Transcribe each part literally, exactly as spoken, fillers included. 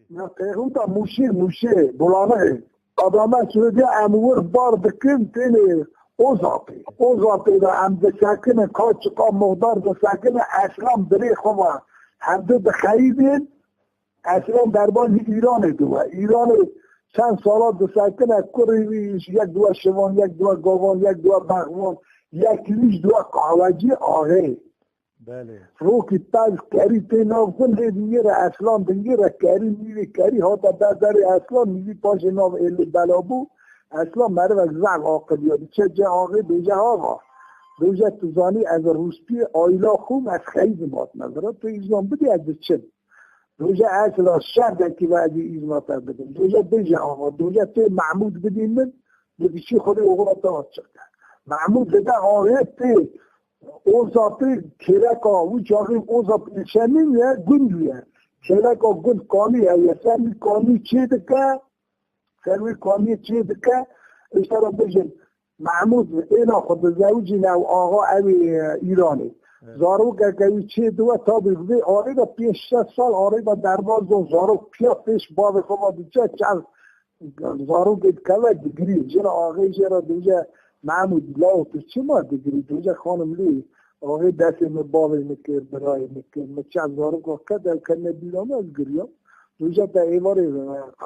Ya Têxûta Mûşê, Mûşê, Bulanê. Adama Sûdiya em wir bar dikin, tênê Ozapê. Ozapê de em disekinin, ka çiqa muxdar disekinin, Eslan birê xwe ve hevdu dixeyibin, Eslan derbazî Îranê diwe. Îranê çend sala disekine, kurê wî yek diwe şivan, yek diwe gavan, yek diwe bexvan, yek wî diwe qahwecî axê. Belê. Rokî pez kerî tê nav xwe lê dingê re Eslan dingê re kerî nîvê kerî hate ber derê Eslan nîvî paşê nav êlê bela bû. Eslan merivek zehf aqil ya. Diçe ce axê bêje axa. Bêje tu zanî ez rûspî ayla xûm ez xeyîdim hatime vira. Tu îzan bidî ez diçim. Doje ez la şerdekî ve ez îzna te bidim. Doje bêje axa. Doje tê Mehmûd bidî min. Bi dişî xwe dê oxira te açiqe. Mehmûd dide axê tê Ozapê kêleka wî çaxê Ozap ilçe nîn ye, gund ye. Kêleka gund kanî ew ye. Ser wî kanî çê dike, ser wî kanî çê dike, îşte re bijin, Mehmûd êna xwe dizewicîne ew axa ew ê, e, Îranê. Evet. Zarokeke wî çê diwe tabî vê arê de pênc şeş sal arê de derbas don. Zarok piya pêş bavê xwe ve diçe çend Zarokê dikeve digirî, jina axê jê re dibêje, Mehmûd, law tu çima digirî? Dibêje, xanim lê, axê destê min bavê min kir, birayê min kir, min çend zaroka ked ew ketine bîra min, ez giriyam. Dibêje, te êvarê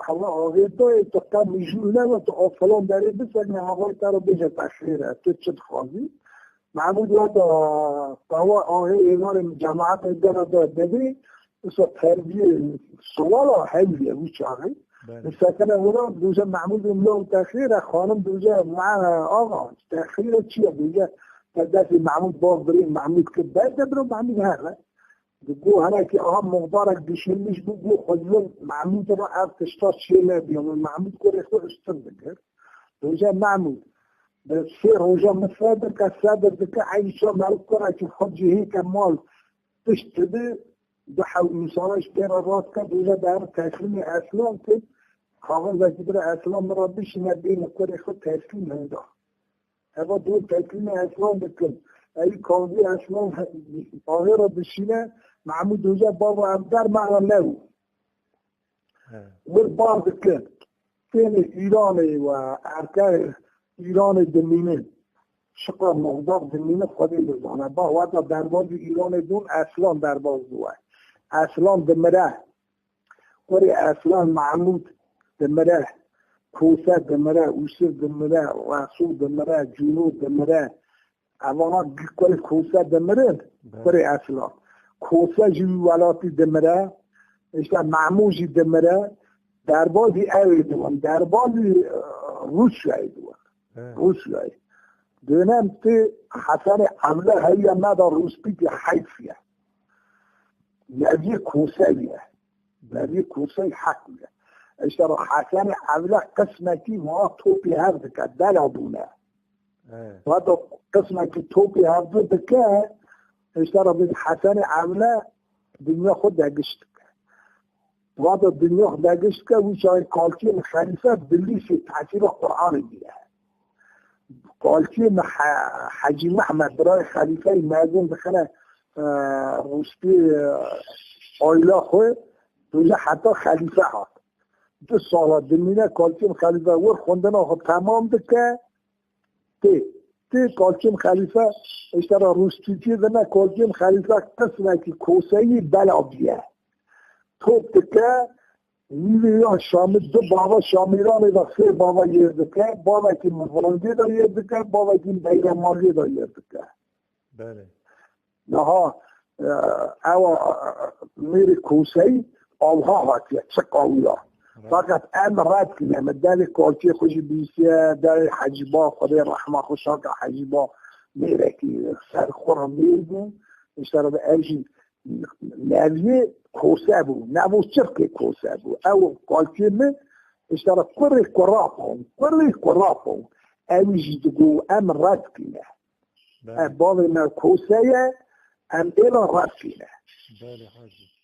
qehwe axê dayê, tu qe mijûl nebe, tu a filan derê bisekine, axê te re bêje te xêr e, tu çi dixwazî? Mehmûd weta qehwe axê êvarê min cemaetê gera da devê, Wisa terbiyê suwala hewlî ye wî çaxê. Belê. Sekine wira dûje Mehmûd û Mila û Texîr e, xanim dûje, "Axa, Texîr e çi ye?" Dûje, "Te destê Mehmûd baz birî, Mehmûd kir ber de biro, Mehmûd here." Digo, hinekî aha muxtarek düşünmüş bû, bû xwezin Mehmûd re ev tişta çê nebiya. Mehmûd kurê xwe üstün dikir. Dûje Mehmûd, bi sê roja min sebir ke, sebir dike, eynî çax meriv kurekî xwe cihê ke mal, Pişt dibe, du hew însana ji pê re rast ket, û jî derin teslîmê Eslan kir, kaxizekî bira Eslan min re bişîne, bêne kurê xwe teslîm hinda. Eva dû teslîmê Eslan dikin. Ewî kaxizî Eslan he-, axê re dişîne, Mehmûd Hoca, baba, em dermana ne bû. He. Wir bar dikin. Tênê Îranê we erke Îranê dimînin. Şiqra muxdar dimîne Xwedê dizane. Ba weta derbazî Îranê dûn Eslan derbaz diwe. Eslan dimire. Kurê Eslan Mehmûd dimire. Kose dimire, Ûsir dimire, Resû dimire, Cûnû dimire. Evana gi-, kurê Kose dimirin, Be. Kurê Eslan. Kose jî wî welatî dimire, işte Mehmû jî dimire, derbazî ew ê diwin, derbazî, e, Rûsyayê diwin. Be. Rûsyayê. Dönem tê Hesenê Evle hewiya me da Rûspîkî heyf ye. Neviyê Kose ye. Neviyê Kose heq ye. İşte Hesenê Evle qismekî wa topî hev dike, bela bûne. He. Wada qismekî topî hevdu dike, îşte re bi Hesenê Evle dinya xwe degiş dike. Wada dinya xwe degiş dike, wî çaxê kalkê min Xelîfe bilîsê tesîra Qur'anê bîye. Kalkê min He-, Hecî Mehmed, birayê Xelîfeyê mezin dixine, e, rûspî, e, ayla xwe, dûje heta Xelîfe hat. Du sala dimîne kalkê min Xelîfe wir xwendina xwe temam dike, Tê, tê kalkê min Xelîfe, îşte re rûspîtiyê de ne, kalkê min Xelîfe qismekî koseyî bela bîye. Top dike, nîvê ya Şamî, du bava Şamîranê de sê bava yêr dike, bavekî min Vangê de yêr dike, bavekî min Beyremaliyê de yêr dike. Belê. Niha, e, ewa, e, mêrê Koseyî avha hatiye, çi qawî ya. Right. Fakat em red kine, me devê kalkê xwe jî bîsiye, devê Hecîba, Xwedê rehma xwe şaka Hecîba, mêrekî ser xwe re mêr bû. Îşte re ev jî neviyê Kose bû, nevo çirkê Kose bû. Ew kalkê min, îşte re kurê kurapon, kurê kurapon. Ew jî digo, em red kine. Belê. E, bavê me Kose ye, em êla rastî ne. Belê, hacî.